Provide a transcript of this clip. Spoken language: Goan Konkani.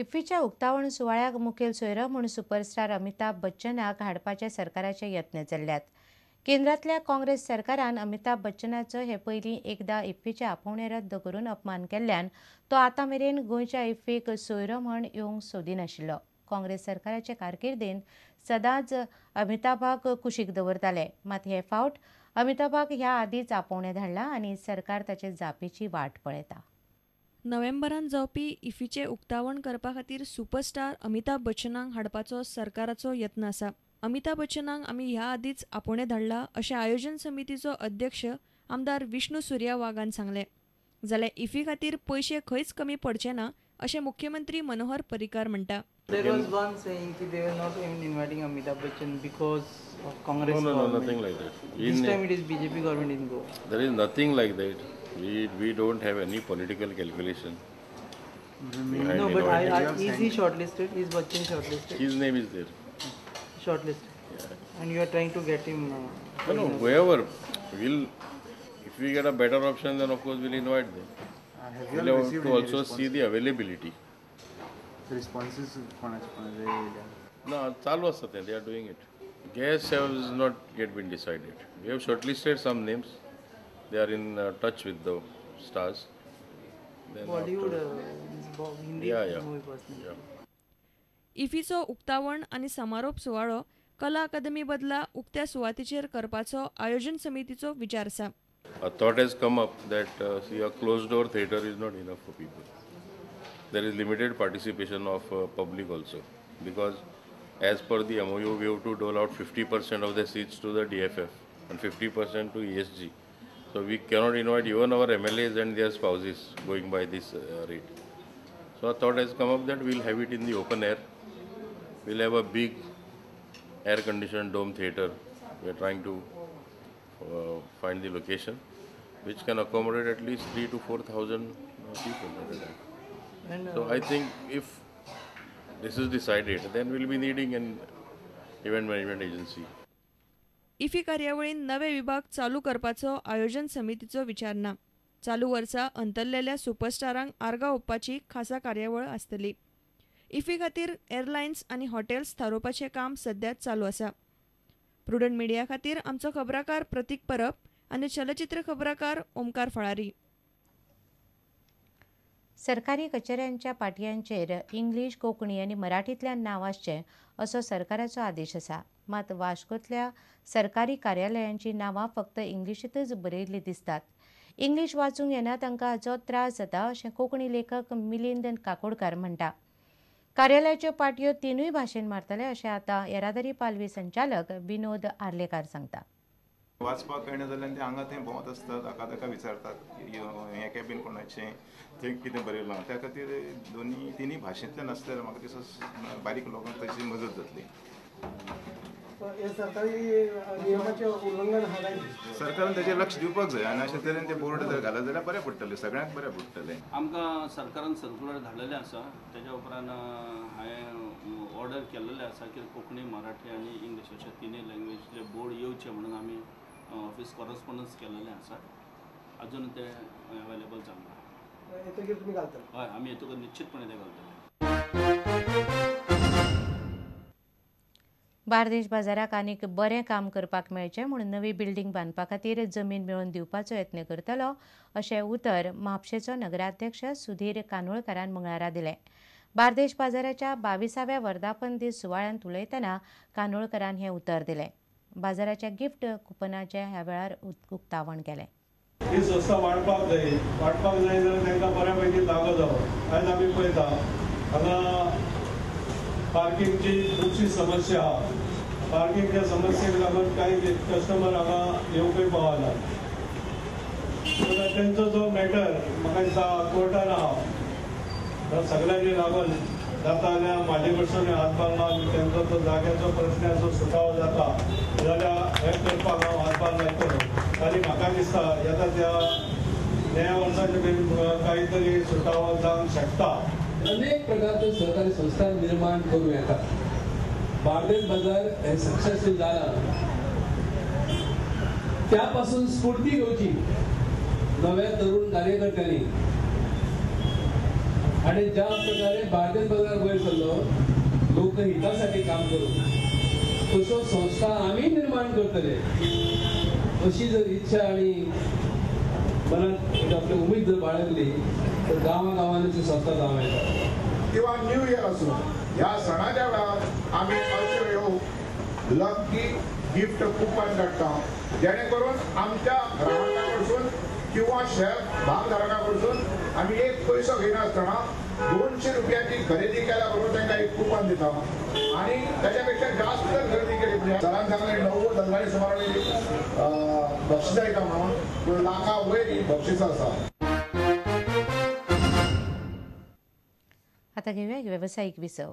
इफ्फीच्या उक्तावण सुवाळ्याक मुखेल सोयरो म्हूण सुपरस्टार अमिताभ बच्चनाक हाडपाचे सरकाराचे यत्न चल्ल्यात. केंद्रांतल्या काँग्रेस सरकारान अमिताभ बच्चनाचो हे पयलीं एकदां इफ्फीचें आपोवणें रद्द करून अपमान केल्ल्यान तो आतां मेरेन गोंयच्या इफ्फीक सोयरो म्हूण येवंक सोदिनाशिल्लो. काँग्रेस सरकाराचे कारकिर्दीन सदांच अमिताभाक कुशीक दवरताले. मात हे फावट अमिताभाक ह्या आदींच आपोवणें धाडलां आनी सरकार ताचे जापेची वाट पळयता. नोव्हेंबरान जावपी इफ्फीचें उक्तावण करपा खातीर सुपरस्टार अमिताभ बच्चनाक हाडपाचो सरकाराचो यत्न आसा. अमिताभ बच्चनाक आमी ह्या आदींच आपोवणें धाडलां अशें आयोजन समितीचो अध्यक्ष आमदार विष्णू सुर्या वाघान सांगलें. जाल्यार इफ्फी खातीर पयशे खंयच कमी पडचे ना अशें मुख्यमंत्री मनोहर पर्रीकार म्हणटा. There was one saying that they were not even inviting Amitabh Bachchan because of Congress No, government. Nothing like that. This time it is BJP government in Goa. There is nothing like that. We don't have any political calculation. No, but is he shortlisted? Is Bachchan shortlisted? His name is there. Shortlisted. Yeah. And you are trying to get him. No, whoever will, if we get a better option, then of course we'll invite them. Have you We'll have received to any also response? See the availability. Responses कोणाचे No, चालू आसा ते, they are doing it. Guests have not yet been decided. We have shortlisted some names. They are in touch with the stars. Then Bollywood, Hindi yeah. movie person. Yeah. इफ्फीचो उक्तावण आनी समारोप सुवाळो कला अकादमी बदला उक्त्या सुवातीचेर करपाचो आयोजन समितीचो विचार आसा. A thought has come up that see, a closed door theatre is not enough for people. There is limited participation of public also, because as per the MOU we have to dole out 50% of the seats to the DFF and 50% to ESG. So we cannot invite even our MLAs and their spouses going by this rate. So a thought has come up that we'll have it in the open air. We'll have a big air-conditioned dome theatre. We are trying to find the location which can accommodate at least 3,000 to 4,000 people at a time. And, so I think if this is decided, then we'll be needing an event management agency. IFFI कार्यावळीन नवे विभाग चालू करपाचो आयोजन समितीचो विचार ना. चालू वर्सा अंतरलेल्या सुपरस्टारांक आर्गां ओंपपाची खासा कार्यावळ आसतली. इफ्फी खातीर एअरलायन्स आनी हॉटेल्स थारोवपाचें काम सध्या चालू आसा. प्रुडंट मिडिया खातीर आमचो खबराकार प्रतीक परब आनी चलचित्र खबराकार ओमकार फळारी. सरकारी कचेऱ्यांच्या पाटयांचेर इंग्लीश, कोंकणी आनी मराठींतल्यान नांव आसचें असो सरकाराचो आदेश आसा. मात वास्कोंतल्या सरकारी कार्यालयांची नांवां फक्त इंग्लिशींतच बरयिल्लीं दिसतात. इंग्लीश वाचूंक येना तांकां हाचो त्रास जाता अशें कोंकणी लेखक मिलिंद काकोडकार म्हणटा. कार्यालयाच्यो पाटयो तिनूय भाशेन मारतले अशें आतां येरादारी पालवी संचालक विनोद आर्लेकार सांगता. वाचपाक कळना जाल्यार ते हांगा थंय भोंवत आसतात, हाका ताका विचारतात हें कॅबीन कोणाचें, थंय कितें बरयलां. त्या खातीर दोनी तिनूय भाशेंतल्यान आसल्यार म्हाका दिसता बारीक लोकांक ताची मजत जातली. सरकारी नियमाचें उल्लंघन आहा काय? सरकारान ताचेर लक्ष दिवपाक जाय आनी अशे तरेन ते बोर्ड जर घालत जाल्यार बरें पडटलें, सगळ्यांक बरें पडटलें. आमकां सरकारान सर्कुलर धाडलेलें आसा, तेज्या उपरांत हांवें ऑर्डर केल्लेलें आसा की कोंकणी, मराठी आनी इंग्लीश अशे तिनूय लँग्वेजीचे बोर्ड येवचे म्हणून आमी ऑफिस कॉरस्पोंडन्स केलेलें आसा. अजून ते अवेलेबल जावंक ना. येतकीर तुमी घालतले? हय, आमी येतकच निश्चितपणे ते घालतले. बार्देश बाजाराक आनीक बरें काम करपाक मेळचें म्हूण नवी बिल्डींग बांदपा खातीर जमीन मेळोवन दिवपाचो यत्न करतलो अशें उतर म्हापशेचो नगराध्यक्ष सुधीर कानोळकारान मंगळारा दिलें. बार्देश बाजाराच्या 22व्या वर्धापन दीस सुवाळ्यांत उलयतना कानोळकारान हें उतर दिलें. बाजाराच्या गिफ्ट कुपनाचें ह्या वेळार उक्तावण केलें. ही संस्था वाडपाक जाय, वाडपाक जाय जाल्यार तांकां बऱ्या पैकी जागो जावो. आयज आमी पळयता हांगा पार्किंगची खुबशी समस्या आहा. पार्किंगच्या समस्येक लागून कांय कस्टमर हांगा येवपय पावना. तेंचो जो मॅटर म्हाका दिसता कोर्टान आहा, सगळ्यांनी लागून जाता जाल्यार म्हाजे कडसून हातभार लावन तेंचो तो जाग्याचो प्रश्न असो सुटावो जाता जाल्यार हें करपाक हांव हातभार लायतलो. आनी म्हाका दिसता येता त्या नव्या वर्साच्या मेरेन काही तरी सुटावो जावंक शकता. अनेक प्रकारचे सहकारी संस्था निर्माण करूं येता. बार्देस बाजार हे सक्सेसफूल जाला त्यापासून स्फूर्ती घेवची नव्या तरुण कार्यकर्त्यांनी. आणि ज्या प्रकारे बार्देस बाजार वयर सरलो लोकहितासाठी काम करून तसो संस्था आमी निर्माण करतले अशी जर इच्छा आणि मनात एक आपली उमेद जर बाळगली तर गांवागांवांनी ती संस्था जावं येता. किंवा न्यू इयर आसूं, ह्या सणाच्या वेळार आमी अश्यो ह्यो लकी गिफ्ट कुपन काडटा जेणे करून आमच्या ग्राहकां कडसून किंवा शेअर भागधारकां कडसून आमी एक पयसो घेयनासतना 200 रुपयाची खरेदी केल्या बरोबर तांकां एक कुपन दिता आनी ताच्या पेक्षा जास्त जर खरेदी केली म्हणजे सरान सांगलें 90,000 सुमार बक्षिसां दिता म्हणून, पूण लाखा वयर ही बक्षिसां आसा. आता घेऊया एक व्यावसायिक विसव.